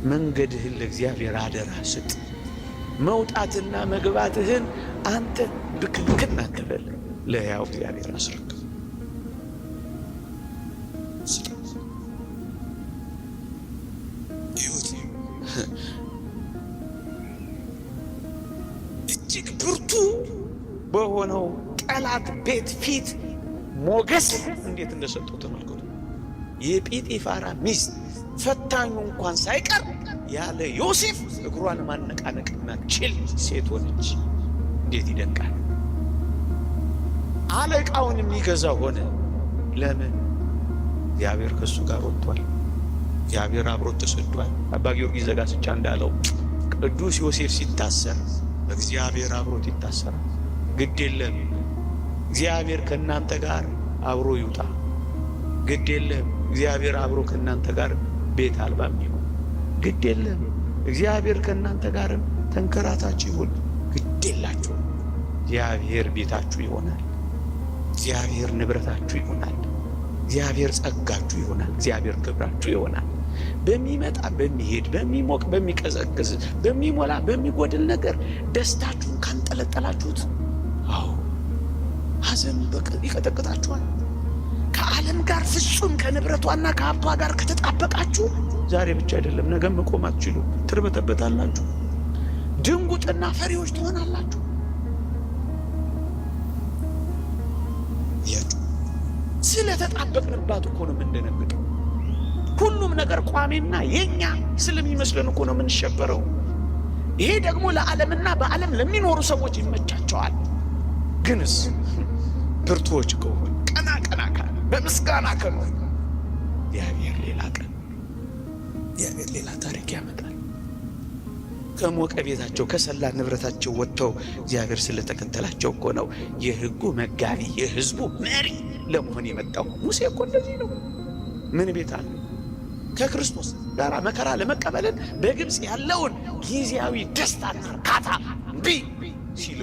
መንገድህን ለእግዚአብሔር አደራ ስጥ። መውጣትና መግባትህን አንተ ብክንክን አትበል፣ ለሕያው እግዚአብሔር አስረክብ። እጅግ ብርቱ በሆነው ጠላት ቤት ፊት ሞገስ እንዴት እንደሰጠው ተመልከቱ። የጲጢፋራ ሚስት ፈታኙ እንኳን ሳይቀር ያለ ዮሴፍ እግሯን ማነቃነቅ ማትችል ሴት ሆነች። እንዴት ይደንቃል! አለቃውን የሚገዛ ሆነ። ለምን? እግዚአብሔር ከእሱ ጋር ወጥቷል። እግዚአብሔር አብሮት ተሰዷል። አባ ጊዮርጊስ ዘጋስጫ እንዳለው ቅዱስ ዮሴፍ ሲታሰር እግዚአብሔር አብሮት ይታሰራል። ግድ የለም እግዚአብሔር ከእናንተ ጋር አብሮ ይውጣ። ግድ የለም እግዚአብሔር አብሮ ከእናንተ ጋር ቤት አልባም ይሁን። ግድ የለም እግዚአብሔር ከእናንተ ጋርም ተንከራታች ይሁን። ግድ የላችሁ እግዚአብሔር ቤታችሁ ይሆናል። እግዚአብሔር ንብረታችሁ ይሆናል። እግዚአብሔር ጸጋችሁ ይሆናል። እግዚአብሔር ክብራችሁ ይሆናል። በሚመጣ በሚሄድ በሚሞቅ በሚቀዘቅዝ በሚሞላ በሚጎድል ነገር ደስታችሁን ካንጠለጠላችሁት፣ አዎ ሐዘን ይቀጠቅጣችኋል። ከዓለም ጋር ፍጹም ከንብረቷና ከሀብቷ ጋር ከተጣበቃችሁ ዛሬ ብቻ አይደለም ነገም መቆም አትችሉ፣ ትርበተበታላችሁ። ድንጉጥና ፈሪዎች ትሆናላችሁ። እያችሁ ስለተጣበቅንባት እኮ ነው የምንደነግጠው። ሁሉም ነገር ቋሚና የኛ ስለሚመስለን እኮ ነው የምንሸበረው። ይሄ ደግሞ ለዓለምና በዓለም ለሚኖሩ ሰዎች ይመቻቸዋል። ግንስ ብርቱዎች ከሆን ቀና ቀና ካለ በምስጋና ከኖር እግዚአብሔር ሌላ ቀን እግዚአብሔር ሌላ ታሪክ ያመጣል። ከሞቀ ቤታቸው ከሰላ ንብረታቸው ወጥተው እግዚአብሔር ስለተከተላቸው እኮ ነው የሕጉ መጋቢ የሕዝቡ መሪ ለመሆን የመጣው። ሙሴ እኮ እንደዚህ ነው። ምን ቤት አለ? ከክርስቶስ ጋር መከራ ለመቀበልን በግብፅ ያለውን ጊዜያዊ ደስታና እርካታ እምቢ ሲሉ